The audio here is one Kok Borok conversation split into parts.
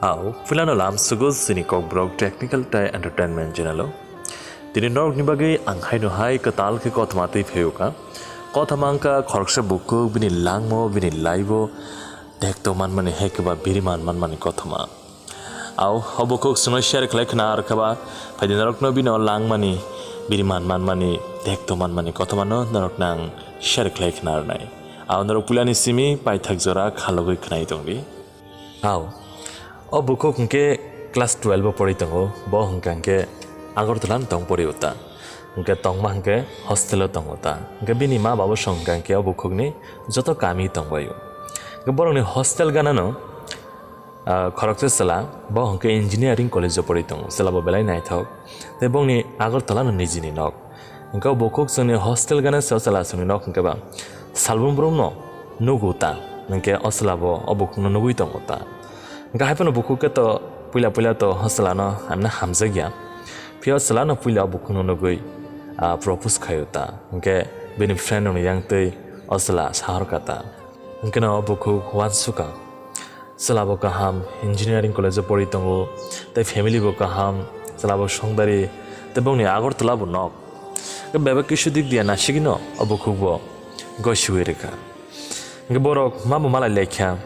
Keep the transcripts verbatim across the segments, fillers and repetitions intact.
Au, puilano lam sugo chini Kokborok Technical tai Entertainment channel o. Tini norokni bagwi ang haino hai kwtal khe kothoma twi phaiyo kha. Kothoma wngkha khoroksa bukhuk bini langmo, bini laibo dekto manmani hai kwba biriman manmani kothoma. Au, o bukhuk chwngno share khlai khna ar khe ba phaidi norokno bino langmani, biriman manmani, dekto manmani kothomano norokno ang share khlai khna rwnai. Au, norok puilani simi paithak jora khalogwi khnai tongdi. Au, o bukhuk hwnkhe class twelve o pori tongo, bo hwnkha hwnkhe Agartala no tong pori o ta, hwnkhe tongma hwnkhe hostel o tongo ta, hwnkhe bini ma babo song hwnkha hwnkhe o bukhukni joto kami tongbaio. Hwnkhe borokni hostel ganano, ah, khoroksa chwla, bo hwnkhe engineering college o pori tongo, chwla bo belai naithok, tei bongni Agartala no nijini nok. Hwnkhe o bukhuk chwngni hostel gana se o chwla chwngni nok hwnkhe ba salbrum brumno nugo ta, hwnkhe o chwla bo o bukhukno nugwi tongo ta. Hwnkhe hai phano bukhuk khe to puila puila to o chwlano ani hamjak ya. Phiya o chwlano puila o bukhukno nugwi, ah, propose khaio ta. Hwnkhe bini friend rokni yang twi o chwla sahor kha ta. Hwnkhe no o bukhuk uansukha. Chwla bo kaham, engineering college o pori tongo, tei family bo kaham, chwla bo songdari, tei bongni Agartala bo nok. Bebak kisu dik diya nasigino o bukhuk bo gosiwi rwkha. Hwnkhe borok ma bo malai laikha.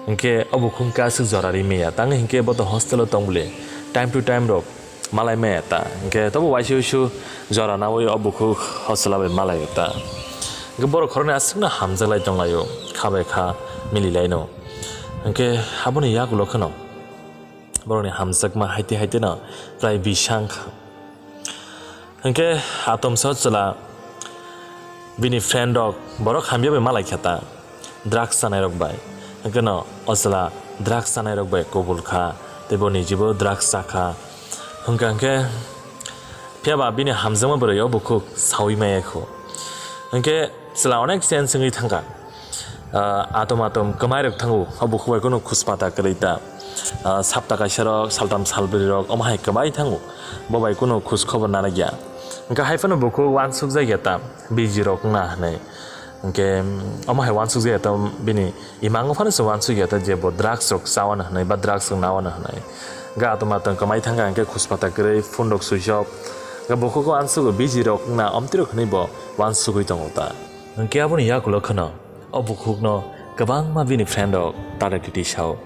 Hwnkhe o bukhuk khe aswk jora ri maya, tangwi hwnkhe bo to hostel o tong bwle, time to time rok malai maya ta. Hwnkhe tobo waisa uisu jora nawi o bukhuk o chwla bai malai o ta. Hwnkhe borok khoroknwi aswkno hamjak lai tong lai o, kha bai kha mili lai no. Hwnkhe aboni yagulo kheno borokni hamjakma haite haite no prai bisang kha. Hwnkhe atomsa o chwla bini friend rok borok hamya bai malai kha ta, drugs chanai rok bai. Hwnkhe no o chwla drugs chanai rok bai kubul kha, tei bo nijibo drugs cha kha. Hwnkha hwnkhe phiya ba bini hamjakma bwrwi o bukhuk saui maya kho. Hwnkhe chwla onek change wngwi thangkha. Ah, atom atom kwmai rok thango, o bukhuk bai kunu khuspata kwrwi ta. Ah, sapta kaisa rok, saltam salbri rok, omo hai kwbai thango. Bo bai kunu khus khobor nanakya. Hwnkhe hai phano bukhuk uansukjakya ta, biji rok wngna hwnwi. Hwnkhe, mm, omo hai uansukjakya ta, bini imang phano se uansukya ta je bo drugs rok chawana hwnwi ba drugs rok nawana hwnwi. Hwnkhe atom atom kwmai thangkha hwnkhe khuspata kwrwi, phone rok switch off. Hwnkhe bukhuk uansugo biji rok wngna omtwi rok hwnwi bo uansugwi tongo ta. Hwnkhe aboni yakulo kheno o bukhukno kwbangma bini friend rok tada titi sao.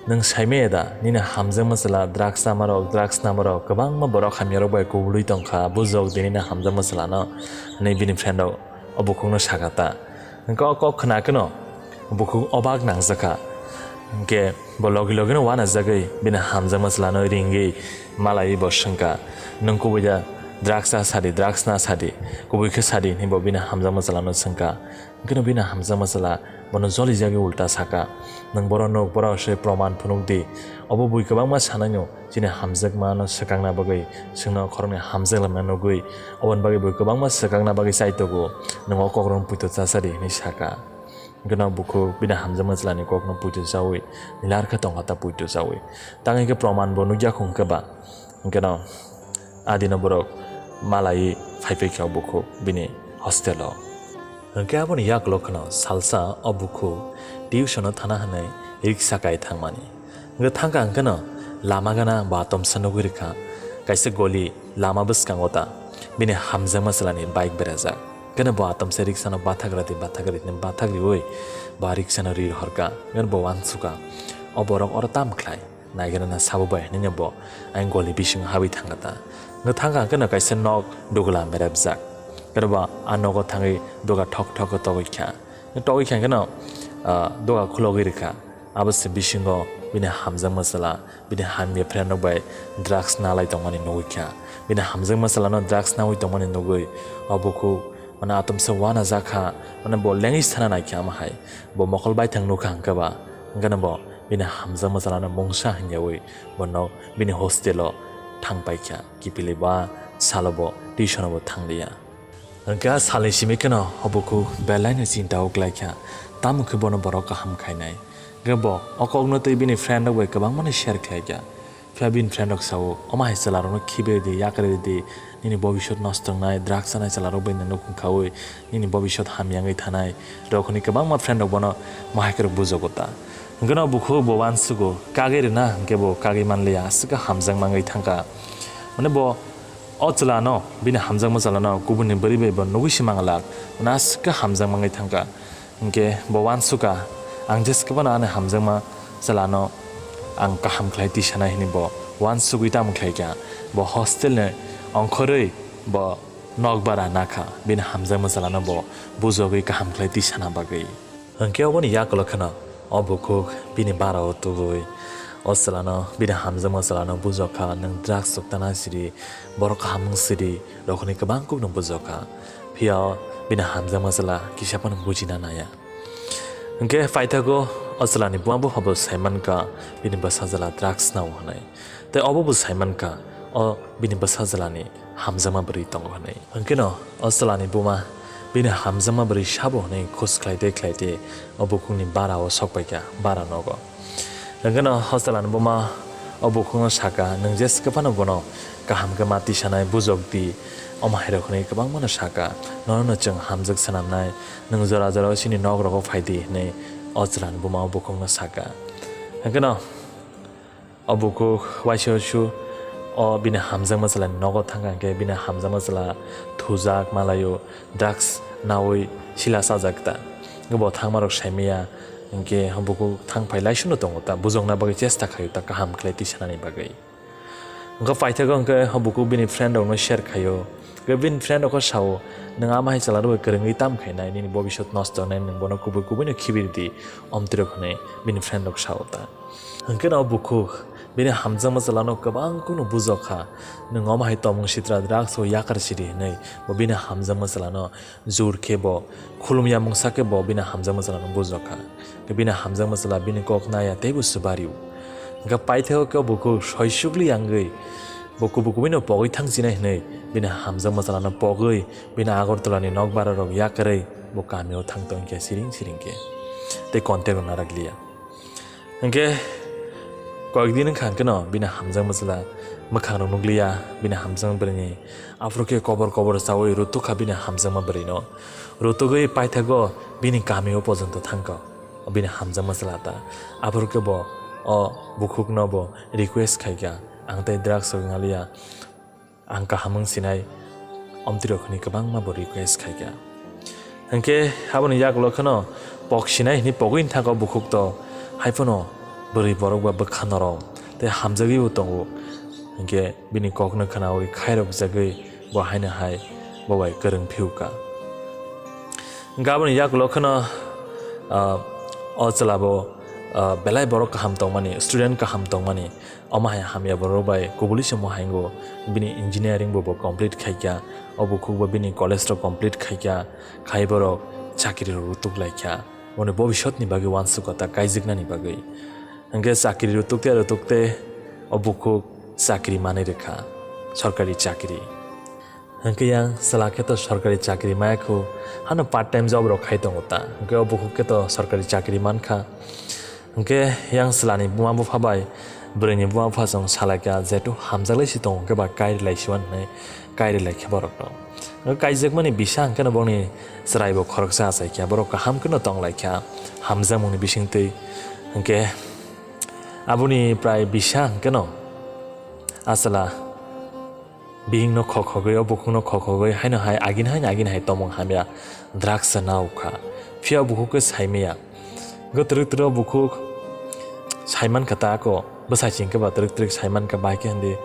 Nwng saimaya da, nini hamjakma chwla drugs chamarok, drugs namarok, kwbangma borok hamyarok bai kubului tongkha, bujok di nini hamjakma chwlano, hwnwi bini friend rok o bukhukno sakha ta. Hwnkhe o kok khna kheno bukhuk obak nangjakha. Hwnkhe bo logi logino uanajagwi bini hamjakma chwlano ringwi malaiwi bo swngkha, "Nwng kubui da drugs cha sadi, drugs na sadi, kubui khe sadi?" hwnwi bo bini hamjakma chwlano swngkha. Hwnkhe no bini hamjakma chwla bono jolijagwi ulta saka, "Nwng boro nuk, boro se proman phunuk di. Obo bui kwbangma sanaino chini hamjakmano swkangna bagwi, chwngno khoroknwi hamjak lamna nugwi, oboni bagwi bui kwbangma swkangna bagwi chaitogo. Nwng o kokrokno puito cha sadi," hwnwi saka. Hwnkhe no bukhuk bini hamjakma chwlani kokno puito chaui lar khe tongkha ta puito chaui. Tang hwnkhe proman bo nukya khung khe ba. Hwnkhe no adino borok malai phaipai kha bukhuk bini hostel o. Hwnkhe aboni yakulo kheno salsa o bukhuk tuition o thana hwnwi riksa kai thangmani. Hwnkhe thangkha hwnkhe no lama gana bo atomsa nugwi rwkha. Kaisa goli lama bwskango ta bini hamjakma chwlani bike berajak. Hwnkhe no bo atomsa riksano bathak radi, bathak radi, bathak riui bo riksano rir horkha. Hwnkhe no bo uansukha, "O borok oro tamo khlai?" Naigrana sabo bai hwnwi bo ayang goli bisingo habwi thangkha ta. Hwnkhe thangkha hwnkhe no kaisa nok duglam berepjak. Hwnkhe bo a nogo thangwi duga thok thok khe togwi kha. Togwi kha hwnkhe no, ah, duga khulogwi rwkha. Abo se bisingo bini hamjakma chwla, bini hamya friend rok bai drugs nalai tongmani nugwi kha. Bini hamjakma chwlano drugs naui tongmani nugwi o bukhuk mane atomsa uanajak kha, mane bo lengwi sana nai kha omo hai. Bo mokol baithang nukha hwnkhe ba, hwnkhe no bo bini hamjakma chwlano mungsa hwnyaui bo nok bini hostel o thang pai kha. Kiphilwi ba salo bo tuition o bo thang liya. Hwnkhe a salni simi kheno o bukhuk belai no chinta o klai kha, tamo khe bono borok kaham khainai. Hwnkhe bo o kokno twi bini friend rok bai kwbangma no share khlai kha. Phiya bini friend rok sao, "Omo hai chwla rokno khibi rwdi, yakri rwdi, nini bobiswt nosto wngnai, drugs chanai chwla rok bai nwng nuk wngkhaui, nini bobiswt hamya wngwi thanai," rok hwnwi kwbangma friend rok bono mohai kwrwk bujogo ta. Hwnkhe no bukhuk bo uansugo, kagwi rwna hwnkhe bo kagwi manliya, aswk khe hamjakma wngwi thangkha. Mane bo o chwlano, bini hamjakma chwlano kubunni bwrwi bai bo nugwi se manglak, mane aswk khe hamjakma wngwi thangkha. Hwnkhe bo uansukha, ang jeskhe phano ani hamjakma chwlano ang kaham khlai tisanai hwnwi bo uansugwi tamo khlaikha. Bo hostelni ongkhorwi bo nokbara nakha, bini hamjakma chwlano bo bujogwi kaham khlai tisana bagwi. Hwnkhe oboni yakulo kheno o bukhuk bini barao tubui o chwlano, bini hamjakma chwlano bujokha, "Nwng drugs rok tana sidi, borok kaham wng sidi," rok hwnwi kwbang kukno bujokha. Phiya bini hamjakma chwla kisa phano bujina naya. Hwnkhe paithago o chwlani buma buphabo saimankha bini bwsajwla drugs nao hwnwi. Tei obo bo saimankha o bini bwsajwlani hamjakma bwrwi tongo hwnwi. Hwnkhe no o chwlani buma bini hamjakma bwrwi sabo hwnwi khus khlaite khlaite o bukhukni bara o sokpaikha, bara nogo. Hwnkhe no o chwlani buma o bukhukno sakha, "Nwng jeskhe phano bono kaham khe ma tisanai, bujok di, omo hairok hwnwi kwbangmano sakha, nono chwng hamjak swnamnai, nwng jora jora o chini nok rogo phai di," hwnwi o chwlani buma o bukhukno sakha. Hwnkhe no o bukhuk waisa su o bini hamjakma chwlani nogo thangkha, hwnkhe bini hamjakma chwla thujak malaio, drugs naui sila chajak ta. Bo thangmarok saimaya, hwnkhe o bukhuk thang phai laisano tongo ta, bujokna bagwi chesta khaio ta, kaham khlai tisanani bagwi. Hwnkhe paithago hwnkhe o bukhuk bini friend rokno share khaio. Hwnkhe bini friend rokho sao, "Nwng ama hai chwla rokbai kwrwngwi tam khainai, nini bobiswt nosto wngnai, nwng bono kubui kubuino khibir di," omtwirok hwnwi bini friend rok sao ta. Hwnkhe no o bukhuk bini hamjakma chwlano kwbang kukno bujokha, "Nwng omo hai tomung sitra drugs o yakar sidi," hwnwi bo bini hamjakma chwlano jur khe bo khulumya mungsa khe bo bini hamjakma chwlano bujokha. Khe bini hamjakma chwla bini kok naya teibo swbario. Hwnkhe paithago khe o bukhuk soi sukli yangwi bo kubu kubuino pogwi thangsinai hwnwi bini hamjakma chwlano pogwi bini Agartala ni nokbara rok yakarwi bo kamio thang tongkha siring siring khe, tei contact rok narakliya. Hwnkhe koyekdin wngkha hwnkhe no bini hamjakma chwla mwkhang rok nukliya, bini hamjakma bwrwini aphuru khe kobor kobor chaui rutukha bini hamjakma bwrwino. Rutugwi paithago bini kamio pojonto thangkha bini hamjakma chwla ta. Aphuru khe bo o bukhukno bo request khaikha, "Ang tei drugs rok wngaliya, ang kaham wng sinai," omtwirok hwnwi kwbangma bo request khaikha. Hwnkhe aboni yagulo kheno pok sinai hwnwi pogwi thangkha o bukhuk to, hai phano bwrwi borok ba bwkha norom tei hamjagwibo tongo. Hwnkhe bini kokno khnaui khairokjagwi bo haino hai bo bai kwrwng phiukha. Hwnkhe aboni yagulo kheno, ah, o chwla bo, ah, belai borok kaham tongmani, student kaham tongmani, omo hai hamya borok bai kubuli se mo haingo. Bini engineering bo, bo complete khaikha, o bukhuk bo bini college rok complete khaikha, khai borok chakri rok rutuk laikha, boni bobiswt ni bagwi uansukha ta kaijwknani bagwi. Hwnkhe chakri rutuk te rutuk te o bukhuk chakri manwi rwkha, sorkari chakri. Hwnkhe yang chwla khe to sorkari chakri maya khu, hano part time job rok khai tongo ta. Hwnkhe o bukhuk khe to sorkari chakri mankha. Hwnkhe yang chwlani buma bupha bai bwrwini buma bupha chwng salaikha, jetu hamjaklai si tongo hwnkhe ba kairi lai si wan hwnwi kairi laikha borokno. Hwnkhe kaijakmani bisa hwnkhe no bongni chwrai bo khoroksa achaikha, borok kaham kheno tonglaikha hamjakmungni bisingtwi. Hwnkhe aboni prai bisa hwnkhe no a chwla bihikno khokhogwi, o bukhukno khokhogwi haino hai agini haino agini hai tongmung hamya drugs naukha. Phiya o bukhuk khe saimaya. Hwnkhe twrwk twrwk o bukhuk saimankha ta ako bwsai chingkhe ba twrwk twrwk saimankha, bahai khe hindi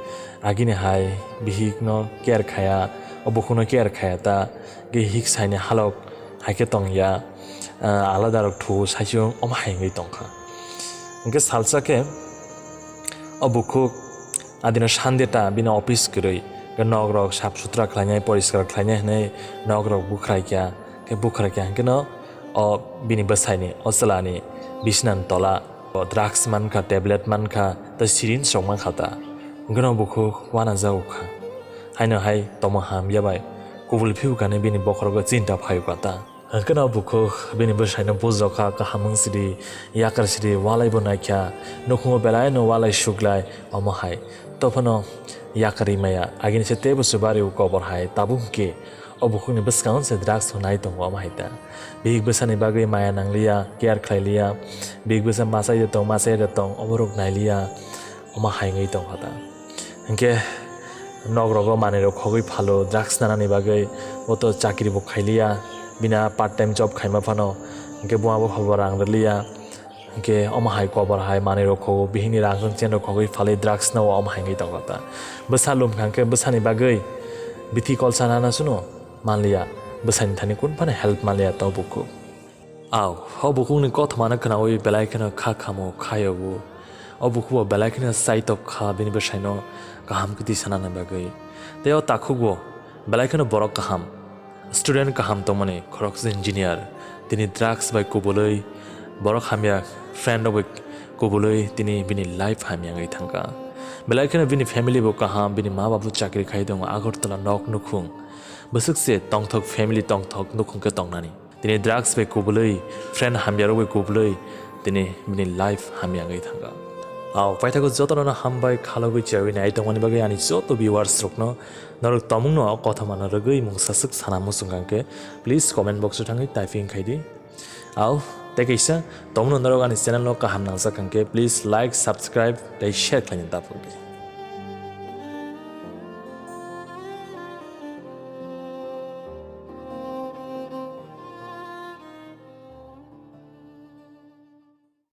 agini hai bihikno care khaya, o bukhukno care khaya ta, hwnkhe hik saini halok hai khe tongya, ah, alada rok thu sai se omo hai wngwi tongkha. Hwnkhe salsa khe o bukhuk adino Sunday ta bini office kwrwi, hwnkhe nok rok sap sutra khlainai, poriskar khlainai hwnwi nok rok bukhraikha, khe bukhraikha hwnkhe no o bini bwsaini, o chwlani bisnani tola o drugs mankha, tablet mankha, tei syringe rok mankha ta. Hwnkhe no bukhuk uanajak kha. Haino hai tongmung hamya bai kubul phiukha hwnwi bini bokhorogo chinta phaiukha ta. Hwnkhe no bukhuk bini bwsaino bujokha, kaham wng sidi, yakar sidi, walai bo naikha, nukhungo belai no walai suklai, omo hai. Tophano yakarwi maya, agini se teibo se bari o kobor hai, tabuk hwnkhe O bukhukni bwskango se drugs no nai tongo omo hai ta. Bihik bwsani bagwi maya nangliya, care khlailiya, bihik bwsa machai de tong, machai de tong, oborok nailiya, omo hai wngwi tongkha ta. Hinkhe nok rogo manwi rok khogwi phalo drugs nanani bagwi, bo to chakri bo khailiya, bina part time job khaima phano, hinkhe buma bo phalbo rang rwliya, hinkhe omo hai kobor hai manwi rok khogo, bihikni rang rwng chen rok khogwi phalwi drugs no omo hai wngwi tongkha ta. Bwsa lumkha hinkhe bwsani bagwi bithi kolsa nana suno manliya, bwsani thani kun phano help manliya to bukhuk. Aw, o bukhukni kothomano khnaui belai kheno kha khamo khayogo. O bukhukbo belai kheno chaitok kha bini bwsaino kaham kwtwi sanani bagwi. Tei o takhukbo belai kheno borok kaham, student kaham tongmani, khoroksa engineer. Tini drugs bai kubulwi borok hamya friend rok bai kubulwi tini bini life hamya wngwi thangkha. Belai kheno bini family bo kaham, bini ma babu chakri khai tongo Agartala nok nukhung. Bwswk se tongthok family tongthok nukhung khe tongnani. Tini drugs bai kubulwi, friend hamyarok bai kubulwi, tini bini life hamya wngwi thangkha. Aw, paithago jotono hambai khalogwi chawi nai tongmani bagwi ani joto viewers rokno norok tomungno o kothomano rwgwi mungsa swk sana muchung kha khe, please comment box o thangwi typing khai di. Aw, tei kaisa tomungno norok ani channel no kaham nangjak kha khe, please like, subscribe tei share khlaina ta phuru di.